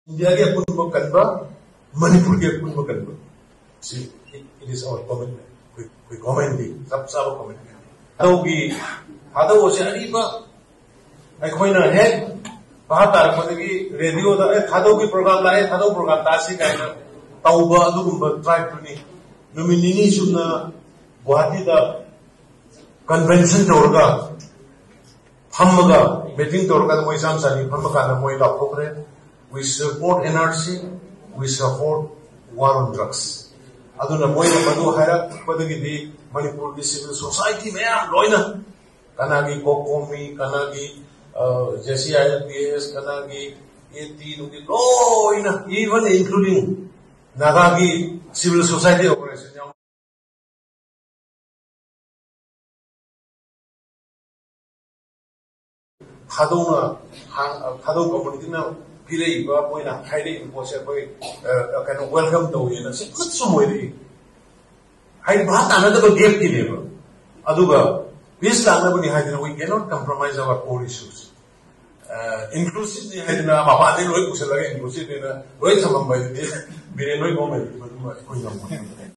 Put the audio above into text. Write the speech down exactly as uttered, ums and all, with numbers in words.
ꯏꯟꯗꯤꯌꯥꯒꯤ ꯑꯄꯨꯟꯕ ꯀꯟꯕ, ꯃꯅꯤꯄꯨꯔꯒꯤ ꯑꯄꯨꯟꯕ ꯀꯟꯕ꯫ ꯁꯤ, it is our commitment. ꯑꯩꯈꯣꯏ, ꯑꯩꯈꯣꯏ ꯒꯣꯔꯃꯦꯟꯒꯤ ꯆꯞ ꯆꯥꯕ ꯀꯃꯤꯠꯃꯦꯟ꯫ ꯊꯥꯗꯧꯒꯤ, ꯊꯥꯗꯧ ꯑꯁꯤ ꯑꯔꯤꯕ, ꯑꯩꯈꯣꯏꯅ ꯍꯦꯛ ꯚꯥꯞ ꯇꯥꯔꯛꯄꯗꯒꯤ ꯔꯦꯗꯤꯑꯣꯗ, "ꯑꯦ, ꯊꯥꯗꯧꯒꯤ ꯄ꯭ꯔꯣꯒ꯭ꯔꯥꯝ ꯂꯥꯛꯑꯦ, ꯊꯥꯗꯧ ꯄ꯭ꯔꯣꯒ꯭ꯔꯥꯝ ꯇꯥꯁꯤ" ꯀꯥꯏꯅ ꯇꯧꯕ ꯑꯗꯨꯒꯨꯝꯕ ꯇ꯭ꯔꯥꯏꯕꯇꯨꯅꯤ꯫ ꯅꯨꯃꯤꯠ ꯅꯤꯅꯤ ꯆꯨꯞꯅ ꯒꯨꯋꯥꯍꯥꯇꯤꯗ ꯀꯟꯚꯦꯟꯁꯟ ꯇꯧꯔꯒ, ꯐꯝꯃꯒ, ꯃꯤꯇꯤꯡ ꯇꯧꯔꯀꯥꯟꯗ ꯃꯣꯏ ꯆꯥꯝ ꯆꯥꯅꯤ ꯐꯝꯃ ꯀꯥꯟꯗ ꯃꯣꯏ ꯂꯥꯎꯊꯣꯛꯈ꯭ꯔꯦ, "We support N R C, we support war on drugs." ꯑꯗꯨꯅ ꯃꯣꯏꯅ ꯃꯗꯨ ꯍꯥꯏꯔꯛꯄꯗꯒꯤꯗꯤ ꯃꯅꯤꯄꯨꯔꯒꯤ ꯁꯤꯚꯤꯜ ꯁꯣꯁꯥꯏꯇꯤ ꯃꯌꯥꯝ ꯂꯣꯏꯅ, ꯀꯅꯥꯒꯤ ꯀꯣꯀꯣꯃꯤ, ꯀꯅꯥꯒꯤ, ꯑ, J C I L P S, ꯀꯅꯥꯒꯤ A T ꯅꯨꯡꯒꯤ ꯂꯣꯏꯅ, even including ꯅꯥꯒꯥꯒꯤ ꯁꯤꯚꯤꯜ ꯁꯣꯁꯥꯏꯇꯤ ꯑꯣꯔꯒꯅꯥꯏꯖꯦꯁꯟ ꯌꯥꯎꯅ ꯊꯥꯗꯧꯅ, ꯍꯥꯡ-, ꯊꯥꯗꯧ ꯀꯝꯃꯨꯅꯤꯇꯤꯅ ꯄꯤꯔꯛꯏꯕ, ꯃꯣꯏꯅ ꯍꯥꯏꯔꯛꯏꯕ ꯄꯣꯠꯁꯦ ꯑꯩꯈꯣꯏ, ꯑ, ꯀꯩꯅꯣ, ꯋꯦꯜꯀꯝ ꯇꯧꯋꯦꯅ ꯁꯤ ꯈꯨꯠꯁꯨ ꯃꯣꯏꯔꯛꯏ꯫ ꯍꯥꯏꯗꯤ ꯚꯥꯞ ꯇꯥꯅꯗꯕ ꯒꯦꯞꯀꯤꯅꯦꯕ꯫ ꯑꯗꯨꯒ ꯄꯤꯁ ꯂꯥꯛꯅꯕꯅꯤ ꯍꯥꯏꯗꯅ we cannot compromise our core issues꯫ ꯑ, ꯏꯟꯀ꯭ꯂꯨꯁꯤꯚꯅꯤ ꯍꯥꯏꯗꯅ ꯃꯄꯥꯟꯗꯩ ꯂꯣꯏ ꯄꯨꯁꯜꯂꯒ ꯏꯟꯀ꯭ꯂꯨꯁꯤꯚꯅꯤꯅ ꯂꯣꯏ ꯊꯝꯃꯝꯕ ꯍꯥꯏꯗꯨꯗꯤ ꯕꯤꯔꯦꯟ ꯍꯣꯏ ꯒꯣꯃꯦꯟ ꯃꯗꯨꯃ ꯑꯩꯈꯣꯏ ꯉꯝꯃꯣꯏ꯫